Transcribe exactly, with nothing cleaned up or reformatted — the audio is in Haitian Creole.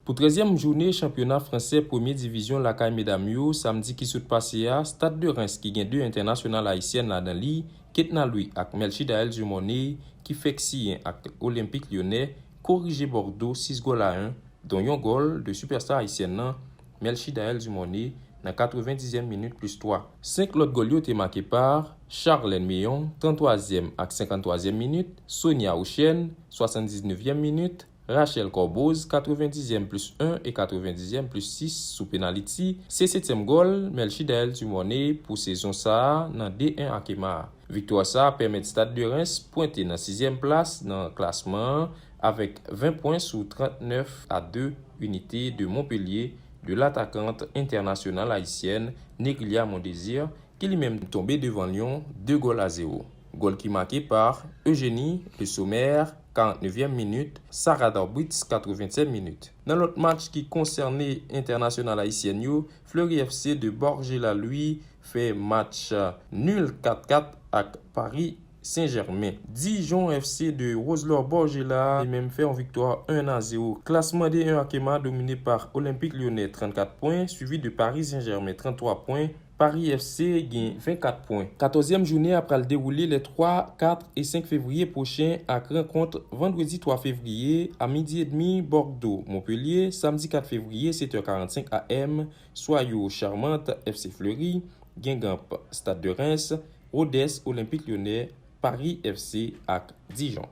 Pou trèzyèm jounen chanpyona fransè premye divizyon lakay medam yo, samdi ki sot pase a, Stade de Reims ki gen de entènasyonal ayisyèn ladan li, Ketna Louis ak Melchidaël Dumornay, ki fèk siyen ak Olympique Lyonnais, korije Bordeaux sis gòl a en, don yon gòl de sipèsta ayisyèn nan, Melchidaël Dumornay, nan katrevendizyèm minit plis twa. Senk lòt gòl yo te make pa Charlène Méon, tranntwazyèm ak senkanntwazyèm minit, Sonia Ochen, swasanndiznèvyèm minit, Rachel Corboz, katrevendizyèm plis en e katrevendizyèm plis sis sou penaliti, se setyèm gòl Melchidaël Dumornay pou sezon sa a nan de en Akema a. Viktwa sa a pèmèt Stade de Reims pwente nan sizyèm plas nan klasman an avèk ven pwen sou trannèf a de inite de Montpellier de latakant entènasyonal ayisyèn Neglia Mondésir, ki li menm tonbe devan Lyon de gòl a zewo. Gòl ki make pa Eugénie Le Sommer, karantnèvyèm minit, Sarah Darbitz, katreventyèm minit. Nan lòt match ki konsène entènasyonal ayisyèn yo, Fleury F C de Borgela Louis fè match nil kat kat ak Paris Saint-Germain. Dijon F C de Roselor Borgela li menm fè yon viktwa en a zewo. Klasman de en Akema domine pa Olympique Lyonnais, trannkat pwen, swivi de Paris Saint-Germain, tranntwa pwen. Paris F C gen vennkat pwen. Katòzyèm jounen a pral dewoule lè twa, kat e senk fevriye pwochen ak rankont vandredi twa fevriye a midi edmi Bordeaux, Montpellier, samdi kat fevriye, sèt è karannsenk A M, Soyaux Charmant F C Fleury, Guingamp Stade de Reims, Rodez Olympique Lyonnais, Paris F C ak Dijon.